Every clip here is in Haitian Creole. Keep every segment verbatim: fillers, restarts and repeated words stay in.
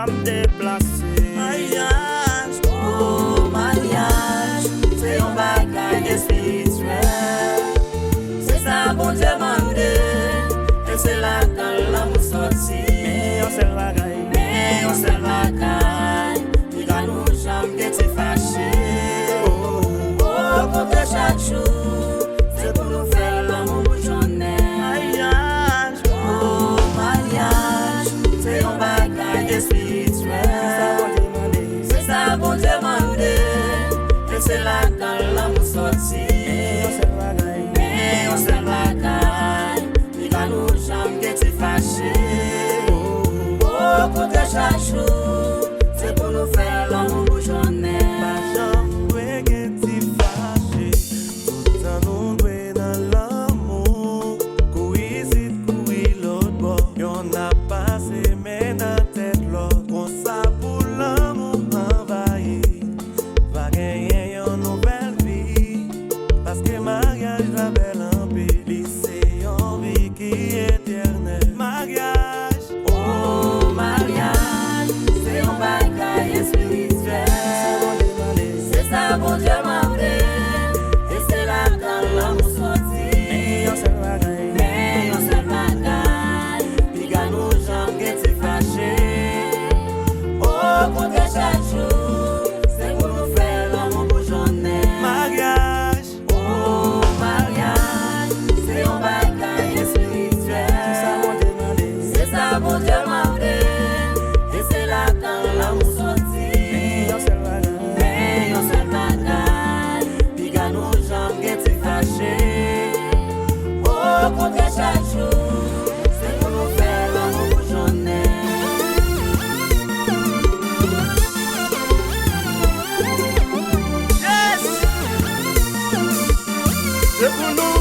M deplase. Maryaj, oh, maryaj, se yon bagay espirityèl. Se sa Bondye mande, e se ladan l lanmou sòti. Men yon sèl bagay, men yon sèl bagay, piga nou janm gen ti fache. Oh, oh, kontre chak jou, se pou nou fè lanmou boujonnen. Maryaj, oh, maryaj, se yon bagay espirityèl. Se sa Bondye mande, e se ladan l lanmou sòti. Men yon sèl bagay, piga nou janm gen ti fache. Oh, kontre chak jou, se pou nou fè lanmou boujonnen. Pa janm dwe gen ti fache. Toutan nou dwe nan lanmou. Kouri isit, kouri lòt bò. Yonn ap pase men nan tèt lòt. Konsa pou lanmou anvayi. Va genyen yon nouvèl vi. Paske maryaj la bèl anpil. Li se yon vi ki etènèl. Maryaj. Oh, maryaj, se yon bagay espirityèl. Se sa Bondye mande, e se ladan l lanmou sòti. Men yon sèl bagay, men yon sèl bagay, piga nou janm gen ti fache. Oh, kontre chak jou, se pou nou fè lanmou boujonnen. Maryaj. Oh, maryaj, se yon bagay espirityèl. Se sa Bondye mande. Se sa Bondye mande. E se ladan l lanmou sòti. Men yon sèl bagay. Men yon sèl bagay. Piga nou janm gen ti fache. Oh, kontre chak jou, se pou nou fè lanmou boujonnen. Yes! Se pou nou.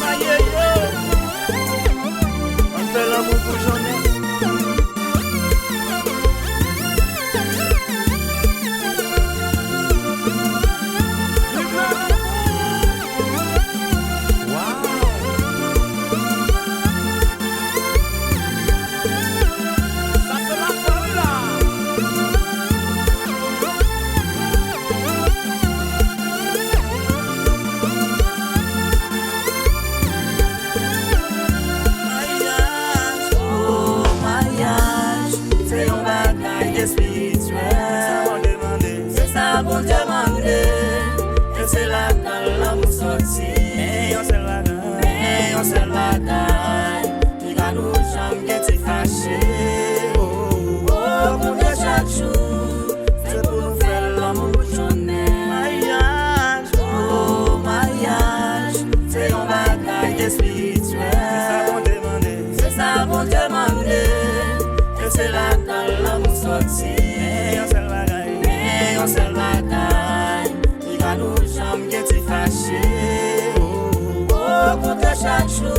Maye yo. Ann fè lanmou boujonnen. Maryaj, oh, maryaj, se yon bagay espirityèl. Se sa Bondye mande. Se sa Bondye mande. E se ladan l lanmou sòti. Men yon sèl bagay. Men yon sèl bagay. Piga nou janm gen ti fache. Oh, oh, kontre chak jou, se pou nou fè lanmou boujonnen. Maryaj, oh, maryaj, se yon bagay espirityèl. Se sa Bondye mande. Se sa Bondye mande. E se ladan l lanmou sòti. Men yon sèl bagay. Men yon sèl bagay. Piga nou janm gen ti fache. Oh, oh, kontre chak jou,